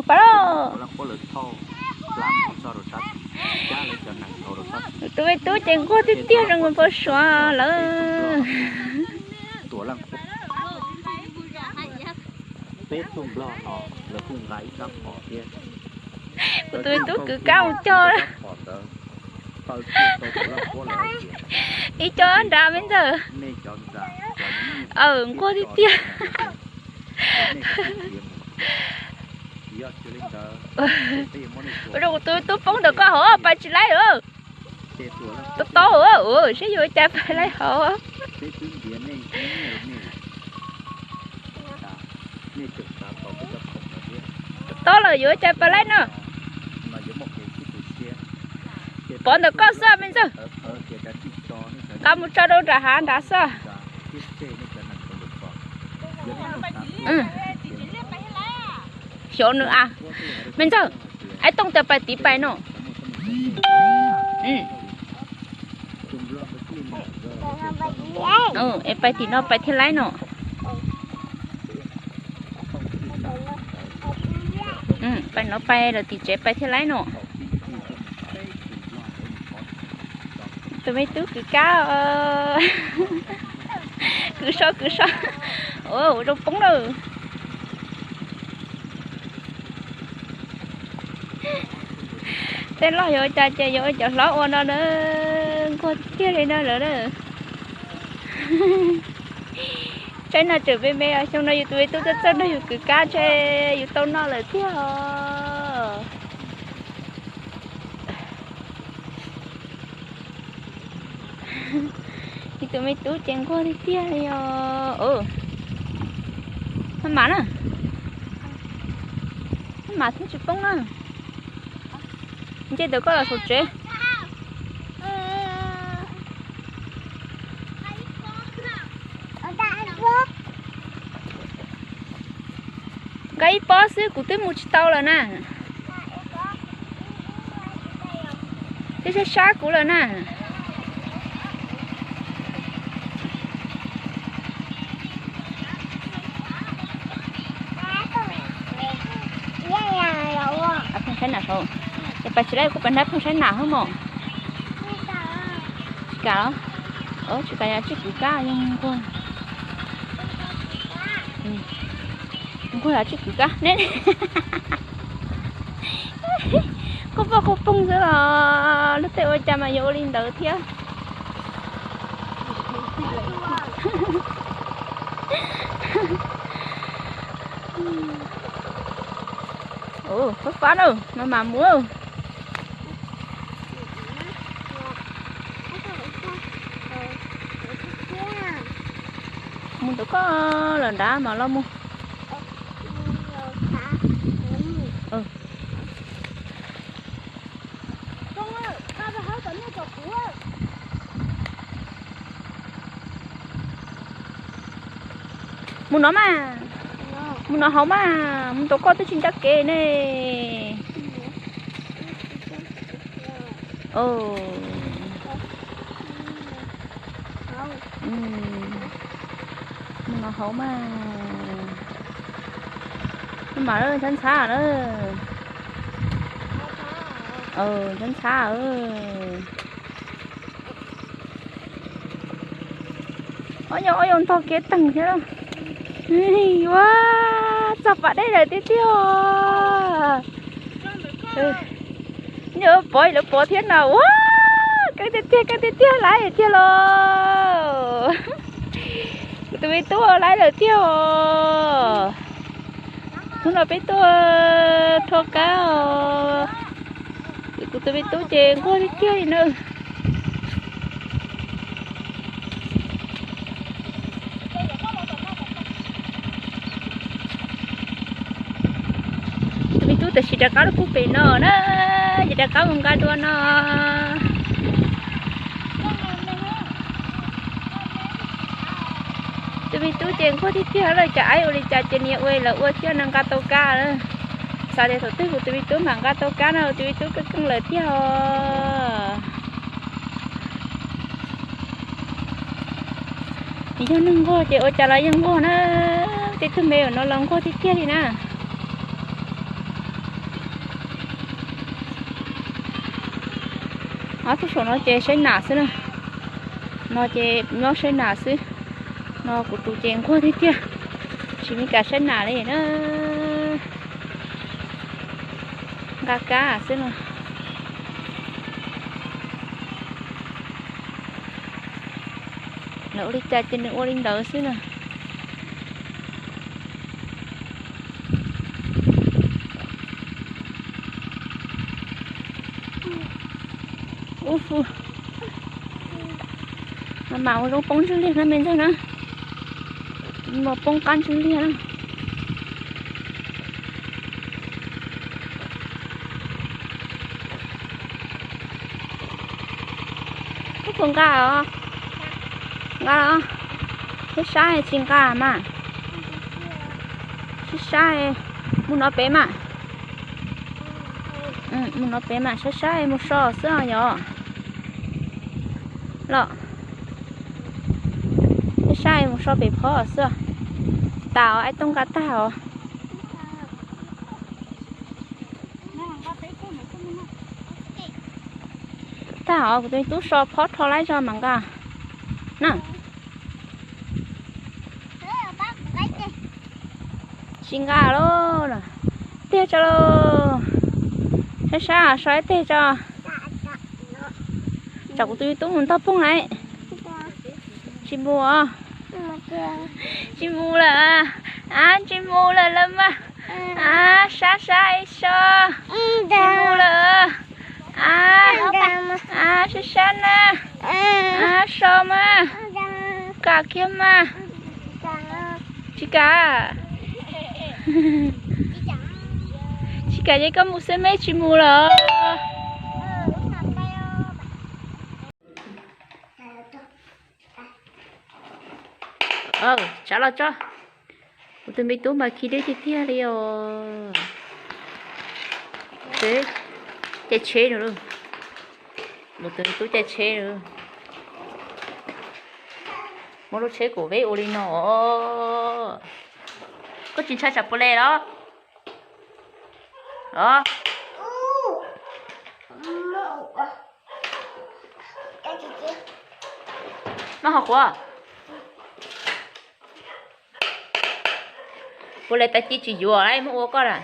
Pas lauj. Tus me tub ces nquag tiag tiag zoo nkaus pab Suav lawm. Kuv tus me tub kwv kab mus cog. Ib co nrad me ntxawg. Aw, nquag tiag tiag. Ua rau kuv tus me tub poob ntawm koj hauv pais tsis laib lawm. Tau tau, saib yuav ua cas pais laib hauv. Tau lawm yuav ua cas pais laib no. Pov ntawm koj xwb me ntxawg. Nqa mus tso rau nram hav nrad xwb. Xyov nws a. Me ntxawg, Aib Tooj tias pais tid pais no. Es pais tim no pais thiaj laib no. Pais no pais lawm tim tsev pais thiaj laib no. Tus me tub kwv kab, kwv so kwv so. Ua zoo poob lawm. Tej loj yuav ua cas ces yuav ua cov hlob ua no na. Nquag tiag li no lawm na. Tsaib no tseem me me os, xyoo no yus tus me tub txawj txawj nrog yus kwv kab ntshe yus tau noj lawm tiag os. Yus tus me tub ces nquag tiag tiag li os. Maj mam na. Maj mam thiab tsis poob na. Nce ntawm koj los saum tsev. Nqa ib pob xwb kuv twb mus tsis tau lawm na. Twb sab sab kuv lawm na. Pheej saib nam saud, es pais tsis laib kuv pais nrab pheej saib nam hwb mos. Tsis kam los? Tsis kam yog tswj kwv kab yeej nquag. Nquag yog tswj kwv kab ne. Quaj poj quaj poog xwb los luag tej ua cas mas yuav ua li ntawd thiab. Fab fab na, mas mam mus. Mus ntawm koj lawm nrad mas los mus. Mus no mas, mus no hauv mas, mus ntawm koj twb tsis ncaj kev ne. Mus no hauv mas, mas ntxhab ntxhab na. Ntxhab ntxhab. Ob yog ob yog ntog kev teeg thiab. Ua, txog pas dej lawm tiag tiag. Nyob pov lawv pov thiab no. Ua, keeb tiag tiag, keeb tiag tiag, laib tiag los. Kuv tus me tub laib lawm tiag os. Hnub no peb tuaj rho kab os. Kuv tus me tub ces nquag tiag tiag li na. Tus me tub tam sim rov qab los pug pem no na, ces rov qab mus nqa dua no. Tus me tub ces nquag tiag tiag lawm, cas aib ua li cas ces nws ua lawv ua thiab no nqa tau kab lawm. Xav tias thaum twg kuv tus me tub mam nqa tau kab no, tus me tub keej keej lawm tiag os. Nws yog neeg nquag ces ua cas los yeej nquag na. Tej tug me no los nquag tiag tiag li na. Ob tug saum no ces saib nas xwb na. No ces nyob saib nas xwb. No kuv tus ces nquag tiag tiag, tsis me kav saib nas li na. Nqa kab xwb no. Lawv ua li cas ces nws ua li ntawd xwb na. Ub, mas ua zoo poob ntswg liag na me ntxawg na. Mas poob qab ntswg liag na. Koj puas nqa os? Nqa los. Saib saib tsis nqa mas. Saib saib, mus no pem mas. Mus no pem mas saib saib mus so xwb os yog. Los, saib saib mus so pem phob xwb. Tas os, Aib Tooj nqa tag os. Tag os, kuv tus me tub so phob rho laib zog mas nqa na. Tsis nqa lauj. Tiag tso lauj. Saib saib so ib teg tso. Tsam kuv tus me tub mus ntog poog lawm. Tsis mus os. Tsis mus lawm. Ab, tsis mus lawm los mas. Ab, sab sab so. Tsis mus lawm. Ab, ab, sab sab na. Ab, so mas. Kam kiag mas. Tsis kam. Tsis kam ces koj mus xwb, meb tsis mus lawm. Tsav los tso. Kuv tus me tub mas khi deb tiag tiag li os. Caij tsheb no lauj. Kuv tus me tub caij tsheb no. Muab lub tsheb kaum veb ua li no. Koj tsis ntshai tsam puas le los? Os. Noj ho qhuav. Puas le tag ci tsis yuav muab ua koj lawm.